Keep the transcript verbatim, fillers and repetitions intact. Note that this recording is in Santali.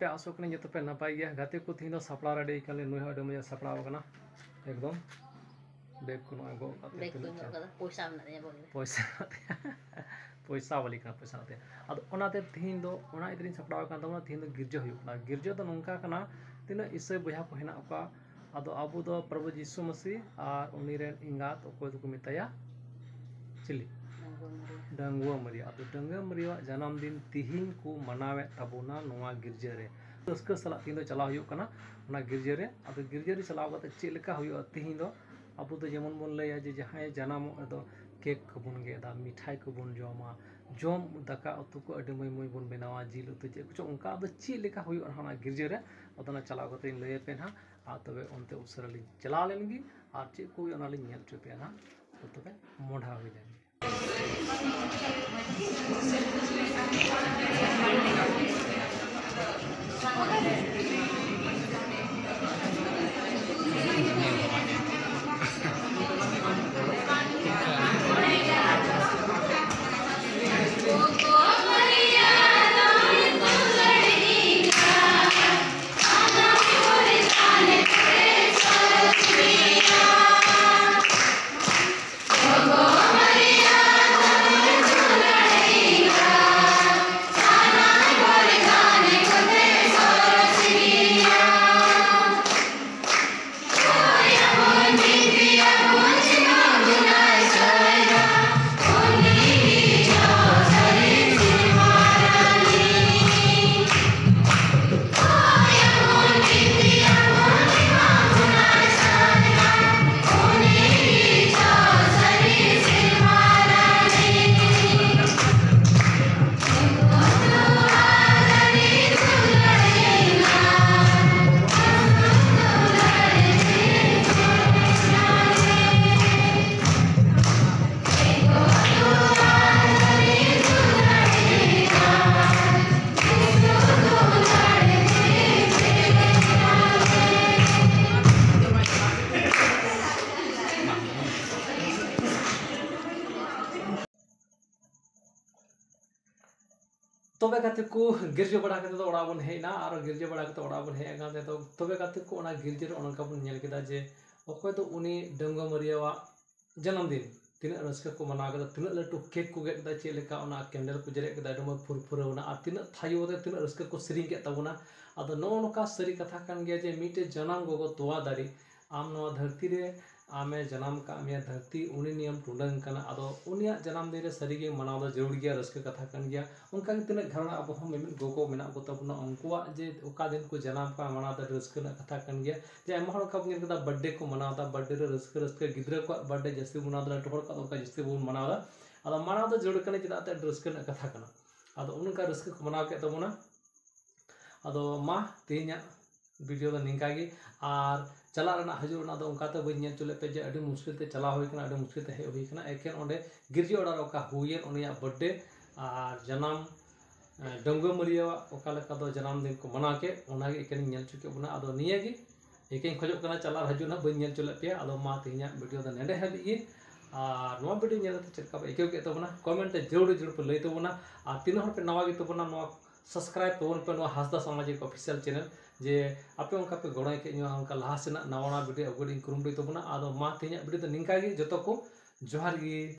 ᱟᱥᱚᱜ ᱠᱟᱹᱱᱟᱹᱧ ᱡᱚᱛᱚ ᱯᱮ ᱱᱟᱯᱟᱭ ᱜᱮᱭᱟ᱾ ᱜᱟᱛᱮ ᱠᱚ, ᱛᱮᱦᱮᱧ ᱫᱚ ᱥᱟᱯᱲᱟᱣ ᱨᱮᱰᱤ ᱠᱟᱱᱟᱞᱮ, ᱱᱩᱭ ᱦᱚᱸ ᱟᱹᱰᱤ ᱢᱚᱡᱽ ᱮ ᱥᱟᱯᱲᱟᱣ ᱟᱠᱟᱱᱟ ᱮᱠᱫᱚᱢ᱾ ᱵᱮᱜᱽ ᱠᱚ ᱱᱚᱜᱼᱚᱭ ᱜᱚᱜ ᱠᱟᱛᱮ ᱵᱮᱜᱽ ᱠᱚ ᱛᱤᱱᱟᱹᱜ ᱧᱚᱜ ᱪᱟ ᱠᱟᱫᱟ, ᱯᱚᱭᱥᱟ ᱢᱮᱱᱟᱜ ᱛᱤᱧᱟ ᱵᱚᱞᱮ᱾ ᱯᱚᱭᱥᱟ ᱢᱮᱱᱟᱜ ᱛᱤᱧᱟ᱾ ᱯᱚᱭᱥᱟ ᱵᱟᱹᱞᱤ ᱠᱟᱱᱟ, ᱯᱚᱭᱥᱟ ᱢᱮᱱᱟᱜ ᱛᱤᱧᱟ᱾ ᱟᱫᱚ ᱚᱱᱟᱛᱮ ᱛᱮᱦᱮᱧ ᱫᱚ ᱚᱱᱟ ᱤᱫᱤ ᱨᱤᱧ ᱥᱟᱯᱲᱟᱣ ᱟᱠᱟᱱ ᱛᱟᱵᱚᱱᱟ᱾ ᱛᱮᱦᱮᱧ ᱫᱚ ᱜᱤᱨᱡᱟᱹ ᱦᱩᱭᱩᱜ ᱠᱟᱱᱟ᱾ ᱜᱤᱨᱡᱟᱹ ᱫᱚ ᱱᱚᱝᱠᱟ ᱠᱟᱱᱟ, ᱛᱤᱱᱟᱹᱜ ᱤᱥᱟᱹᱭ ᱵᱚᱭᱦᱟ ᱠᱚ ᱦᱮᱱᱟᱜ ᱠᱚᱣᱟ, ᱟᱫᱚ ᱟᱵᱚ ᱫᱚ ᱯᱨᱚᱵᱷᱩ ᱡᱤᱥᱩ ᱢᱟᱹᱥᱤ ᱟᱨ ᱩᱱᱤ ᱨᱮᱱ ᱮᱸᱜᱟᱛ ᱚᱠᱚᱭ ᱫᱚᱠᱚ ᱢᱮᱛᱟᱭᱟ ᱪᱤᱞᱤ? ᱰᱟᱺᱜᱩᱣᱟᱹ ᱢᱟᱹᱨᱤᱭᱟ᱾ ᱟᱫᱚ ᱰᱟᱺᱜᱩᱣᱟᱹ ᱢᱟᱹᱨᱤᱭᱟᱣᱟᱜ ᱡᱟᱱᱟᱢ ᱫᱤᱱ ᱛᱤᱦᱤᱧ ᱠᱚ ᱢᱟᱱᱟᱣᱮᱫ ᱛᱟᱵᱚᱱᱟ ᱱᱚᱣᱟ ᱜᱤᱨᱡᱟᱹ ᱨᱮ᱾ ᱨᱟᱹᱥᱠᱟᱹ ᱥᱟᱞᱟᱜ ᱛᱤᱦᱤᱧ ᱫᱚ ᱪᱟᱞᱟᱣ ᱦᱩᱭᱩᱜ ᱠᱟᱱᱟ ᱚᱱᱟ ᱜᱤᱨᱡᱟᱹ ᱨᱮ᱾ ᱟᱫᱚ ᱜᱤᱨᱡᱟᱹ ᱨᱮ ᱪᱟᱞᱟᱣ ᱠᱟᱛᱮ ᱪᱮᱫ ᱞᱮᱠᱟ ᱦᱩᱭᱩᱜᱼᱟ ᱛᱤᱦᱤᱧ ᱫᱚ, ᱟᱵᱚ ᱫᱚ ᱡᱮᱢᱚᱱ ᱵᱚᱱ ᱞᱟᱹᱭᱟ ᱡᱮ ᱡᱟᱦᱟᱸᱭ ᱡᱟᱱᱟᱢᱚᱜ ᱨᱮᱫᱚ ᱠᱮᱠ ᱠᱚᱵᱚᱱ ᱜᱮᱫᱟ, ᱢᱤᱴᱷᱟᱭ ᱠᱚᱵᱚᱱ ᱡᱚᱢᱟ, ᱡᱚᱢ ᱫᱟᱠᱟ ᱩᱛᱩ ᱠᱚ ᱟᱹᱰᱤ ᱢᱚᱡᱽ ᱢᱚᱡᱽ ᱵᱚᱱ ᱵᱮᱱᱟᱣᱟ, ᱡᱤᱞ ᱩᱛᱩ ᱪᱮᱫ ᱠᱚᱪᱚᱝ ᱚᱱᱠᱟ᱾ ᱟᱫᱚ ᱪᱮᱫ ᱞᱮᱠᱟ ᱦᱩᱭᱩᱜᱼᱟ ᱚᱱᱟ ᱜᱤᱨᱡᱟᱹ ᱨᱮ, ᱟᱫᱚ ᱚᱱᱟ ᱪᱟᱞᱟᱣ ᱠᱟᱛᱮ ᱤᱧ ᱞᱟᱹᱭ ᱟᱯᱮ ᱱᱟᱦᱟᱜ᱾ ᱟᱨ ᱛᱚᱵᱮ ᱚᱱᱛᱮ ᱩᱥᱟᱹᱨᱟ ᱞᱤᱧ ᱪᱟᱞᱟᱣ ᱞᱮᱱ ᱜᱮ ᱟᱨ ᱪᱮᱫ ᱠᱚ ᱦᱩᱭᱩᱜᱼᱟ ᱚᱱᱟ ᱞᱤᱧ ᱧᱮᱞ ᱦᱚᱪᱚ ᱯᱮᱭᱟ ᱱᱟᱦᱟᱜ᱾ ᱛᱚ ᱛᱚᱵᱮ ᱢᱚᱸᱰᱷᱟ ᱦᱩᱭ ᱞᱮᱱ ᱜᱮ᱾ ᱛᱚᱵᱮ ᱜᱟᱛᱮ ᱠᱚ, ᱜᱤᱨᱡᱟᱹ ᱵᱟᱲᱟ ᱠᱟᱛᱮ ᱫᱚ ᱚᱲᱟᱜ ᱵᱚᱱ ᱦᱮᱡ ᱮᱱᱟ, ᱟᱨ ᱜᱤᱨᱡᱟᱹ ᱵᱟᱲᱟ ᱠᱟᱛᱮ ᱚᱲᱟᱜ ᱵᱚᱱ ᱦᱮᱡ ᱟᱠᱟᱱ ᱛᱮ, ᱛᱚᱵᱮ ᱜᱟᱛᱮ ᱠᱚ, ᱚᱱᱟ ᱜᱤᱨᱡᱟᱹ ᱨᱮ ᱚᱱᱠᱟ ᱵᱚᱱ ᱧᱮᱞ ᱠᱮᱫᱟ ᱡᱮ ᱚᱠᱚᱭ ᱫᱚ ᱩᱱᱤ ᱰᱟᱺᱜᱩᱣᱟᱹ ᱢᱟᱹᱨᱤᱭᱟᱹᱣᱟᱜ ᱡᱟᱱᱟᱢ ᱫᱤᱱ ᱛᱤᱱᱟᱹᱜ ᱨᱟᱹᱥᱠᱟᱹ ᱠᱚ ᱢᱟᱱᱟᱣ ᱠᱮᱫᱟ, ᱛᱤᱱᱟᱹᱜ ᱞᱟᱹᱴᱩ ᱠᱮᱠ ᱠᱚ ᱜᱮᱫ ᱠᱮᱫᱟ, ᱪᱮᱫ ᱞᱮᱠᱟ ᱚᱱᱟ ᱠᱮᱱᱰᱮᱞ ᱠᱚ ᱡᱮᱨᱮᱫ ᱠᱮᱫᱟ, ᱟᱹᱰᱤ ᱢᱚᱡᱽ ᱯᱷᱩᱨᱯᱷᱩᱨᱟᱹᱣ ᱮᱱᱟ, ᱟᱨ ᱛᱤᱱᱟᱹᱜ ᱛᱷᱟᱭᱚ ᱛᱮ ᱛᱤᱱᱟᱹᱜ ᱨᱟᱹᱥᱠᱟᱹ ᱠᱚ ᱥᱮᱨᱮᱧ ᱠᱮᱫ ᱛᱟᱵᱚᱱᱟ᱾ ᱟᱫᱚ ᱱᱚᱜᱼᱚ ᱱᱚᱝᱠᱟ ᱥᱟᱹᱨᱤ ᱠᱟᱛᱷᱟ ᱠᱟᱱ ᱜᱮᱭᱟ ᱡᱮ ᱢᱤᱫᱴᱮᱡ ᱡᱟᱱᱟᱢ ᱜᱚᱜᱚ ᱛᱚᱣᱟ ᱫᱟᱨᱮ ᱟᱢ ᱱᱚᱣᱟ ᱫᱷᱟᱹᱨᱛᱤ ᱨᱮ ᱟᱢᱮ ᱡᱟᱱᱟᱢ ᱠᱟᱜ ᱢᱮᱭᱟ, ᱫᱷᱟᱹᱨᱛᱤ ᱩᱱᱤ ᱱᱤᱭᱮᱢ ᱴᱩᱰᱟᱹᱝ ᱠᱟᱱᱟ᱾ ᱟᱫᱚ ᱩᱱᱤᱭᱟᱜ ᱡᱟᱱᱟᱢ ᱫᱤᱱ ᱨᱮ ᱥᱟᱹᱨᱤᱜᱮ ᱢᱟᱱᱟᱣ ᱫᱚ ᱡᱟᱹᱨᱩᱲ ᱜᱮᱭᱟ, ᱨᱟᱹᱥᱠᱟᱹ ᱠᱟᱛᱷᱟ ᱠᱟᱱ ᱜᱮᱭᱟ᱾ ᱚᱱᱠᱟᱜᱮ ᱛᱤᱱᱟᱹᱜ ᱜᱷᱟᱨᱚᱸᱡᱽ ᱟᱵᱚ ᱦᱚᱸ ᱢᱤᱢᱤᱫ ᱜᱚᱜᱚ ᱢᱮᱱᱟᱜ ᱠᱚᱛᱟ ᱵᱚᱱᱟ, ᱩᱱᱠᱩᱣᱟᱜ ᱡᱮ ᱚᱠᱟ ᱫᱤᱱ ᱠᱚ ᱡᱟᱱᱟᱢ ᱠᱟᱱᱟ, ᱢᱟᱱᱟᱣ ᱫᱚ ᱟᱹᱰᱤ ᱨᱟᱹᱥᱠᱟᱹ ᱨᱮᱱᱟᱜ ᱠᱟᱛᱷᱟ ᱠᱟᱱ ᱜᱮᱭᱟ᱾ ᱡᱮ ᱟᱭᱢᱟ ᱦᱚᱲ ᱚᱱᱠᱟ ᱵᱚᱱ ᱧᱮᱞ ᱠᱮᱫᱟ, ᱵᱟᱨᱛᱷᱰᱮ ᱠᱚ ᱢᱟᱱᱟᱣ ᱮᱫᱟ, ᱵᱟᱨᱛᱷᱰᱮ ᱨᱮ ᱨᱟᱹᱥᱠᱟᱹ, ᱨᱟᱹᱥᱠᱟᱹ, ᱜᱤᱫᱽᱨᱟᱹ ᱠᱚᱣᱟᱜ ᱵᱟᱨᱛᱷᱰᱮ ᱡᱟᱹᱥᱛᱤ ᱵᱚᱱ ᱢᱟᱱᱟᱣ ᱮᱫᱟ, ᱞᱟᱹᱴᱩ ᱦᱚᱲ ᱠᱚᱣᱟᱜ ᱫᱚ ᱚᱱᱠᱟ ᱡᱟᱹᱥᱛᱤ ᱵᱟᱵᱚᱱ ᱢᱟᱱᱟᱣ ᱮᱫᱟ᱾ ᱟᱫᱚ ᱢᱟᱱᱟᱣ ᱫᱚ ᱡᱟᱹᱨᱩᱲ ᱠᱟᱱᱟ, ᱪᱮᱫᱟᱜ ᱛᱮ ᱟᱹᱰᱤ ᱨᱟᱹᱥᱠᱟᱹ ᱨᱮᱱᱟᱜ ᱠᱟᱛᱷᱟ ᱠᱟᱱᱟ᱾ ᱟᱫᱚ ᱚᱱᱠᱟ ᱨᱟᱹᱥᱠᱟᱹ ᱠᱚ ᱢᱟᱱᱟᱣ ᱠᱮᱫ ᱛᱟᱵᱚᱱᱟ᱾ ᱟᱫᱚ ᱢᱟ, ᱛᱮᱦᱮᱧᱟᱜ ᱵᱷᱤᱰᱤᱭᱳ ᱫᱚ ᱱᱤᱝᱠᱟ ᱜᱮ᱾ ᱟᱨ ᱪᱟᱞᱟᱜ ᱨᱮᱱᱟᱜ ᱦᱤᱡᱩᱜ ᱨᱮᱱᱟᱜ ᱫᱚ ᱚᱱᱠᱟ ᱛᱮ ᱵᱟᱹᱧ ᱧᱮᱞ ᱦᱚᱪᱚ ᱞᱮᱫ ᱯᱮ ᱡᱮ ᱟᱹᱰᱤ ᱢᱩᱥᱠᱤᱞ ᱛᱮ ᱪᱟᱞᱟᱣ ᱦᱩᱭ ᱠᱟᱱᱟ, ᱟᱹᱰᱤ ᱢᱩᱥᱠᱤᱞ ᱛᱮ ᱦᱮᱡ ᱦᱩᱭ ᱠᱟᱱᱟ᱾ ᱮᱠᱮᱱ ᱚᱸᱰᱮ ᱜᱤᱨᱡᱟᱹ ᱚᱲᱟᱜ ᱨᱮ ᱚᱠᱟ ᱦᱩᱭᱮᱱ ᱩᱱᱤᱭᱟᱜ ᱵᱟᱨᱛᱷᱰᱮ ᱟᱨ ᱡᱟᱱᱟᱢ, ᱮ, ᱰᱟᱺᱜᱩᱣᱟᱹ ᱢᱟᱹᱨᱤᱭᱟᱹᱣᱟᱜ ᱚᱠᱟ ᱞᱮᱠᱟ ᱫᱚ ᱡᱟᱱᱟᱢ ᱫᱤᱱ ᱠᱚ ᱢᱟᱱᱟᱣ ᱠᱮᱫ, ᱚᱱᱟᱜᱮ ᱮᱠᱮᱱᱤᱧ ᱧᱮᱞ ᱦᱚᱪᱚ ᱠᱮᱫ ᱵᱚᱱᱟ᱾ ᱟᱫᱚ ᱱᱤᱭᱟᱹ ᱜᱮ ᱮᱠᱮᱱ ᱠᱷᱚᱡᱚᱜ ᱠᱟᱱᱟ, ᱪᱟᱞᱟᱜ ᱦᱤᱡᱩᱜ ᱱᱟᱦᱟᱜ ᱵᱟᱹᱧ ᱧᱮᱞ ᱦᱚᱪᱚ ᱞᱮᱫ ᱯᱮᱭᱟ᱾ ᱟᱫᱚ ᱢᱟ, ᱛᱮᱦᱮᱧᱟᱜ ᱵᱷᱤᱰᱤᱭᱳ ᱫᱚ ᱱᱮᱰᱮ ᱦᱟᱹᱵᱤᱡ ᱜᱮ᱾ ᱟᱨ ᱱᱚᱣᱟ ᱵᱷᱤᱰᱤᱭᱳ ᱧᱮᱞ ᱠᱟᱛᱮ ᱪᱮᱫ ᱞᱮᱠᱟ ᱯᱮ ᱟᱹᱭᱠᱟᱹᱣ ᱠᱮᱫ ᱛᱟᱵᱚᱱᱟ, ᱠᱚᱢᱮᱱᱴ ᱨᱮ ᱡᱟᱹᱨᱩᱲ ᱡᱟᱹᱨᱩᱲ ᱯᱮ ᱞᱟᱹᱭ ᱛᱟᱵᱚᱱᱟ᱾ ᱟᱨ ᱛᱤᱱᱟᱹᱜ ᱦᱚᱲ ᱯᱮ ᱱᱟᱣᱟ ᱜᱮ ᱛᱟᱵᱚᱱᱟ, ᱱᱚᱣᱟ ᱥᱟᱵᱥᱠᱨᱟᱭᱤᱵ ᱛᱟᱵᱚᱱ ᱯᱮ ᱱᱚᱣᱟ ᱦᱟᱸᱥᱫᱟ ᱥᱟᱢᱟᱡᱤᱠ ᱚᱯᱷᱤᱥᱤᱭᱟᱞ ᱪᱮᱱᱮᱞ᱾ ᱡᱮ ᱟᱯᱮ ᱚᱱᱠᱟ ᱯᱮ ᱜᱚᱲᱚᱭ ᱠᱮᱫ ᱧᱚᱜ, ᱚᱱᱠᱟ ᱞᱟᱦᱟ ᱥᱮᱱᱟᱜ ᱱᱟᱣᱟ ᱱᱟᱣᱟ ᱵᱷᱤᱰᱤᱭᱳ ᱟᱹᱜᱩ ᱨᱮᱧ ᱠᱩᱨᱩᱢᱩᱴᱩᱭ ᱛᱟᱵᱚᱱᱟ᱾ ᱟᱫᱚ ᱢᱟ, ᱛᱮᱦᱮᱧᱟᱜ ᱵᱷᱤᱰᱤᱭᱳ ᱫᱚ ᱱᱤᱝᱠᱟ ᱜᱮ᱾ ᱡᱚᱛᱚ ᱠᱚ ᱡᱚᱦᱟᱨ ᱜᱮ᱾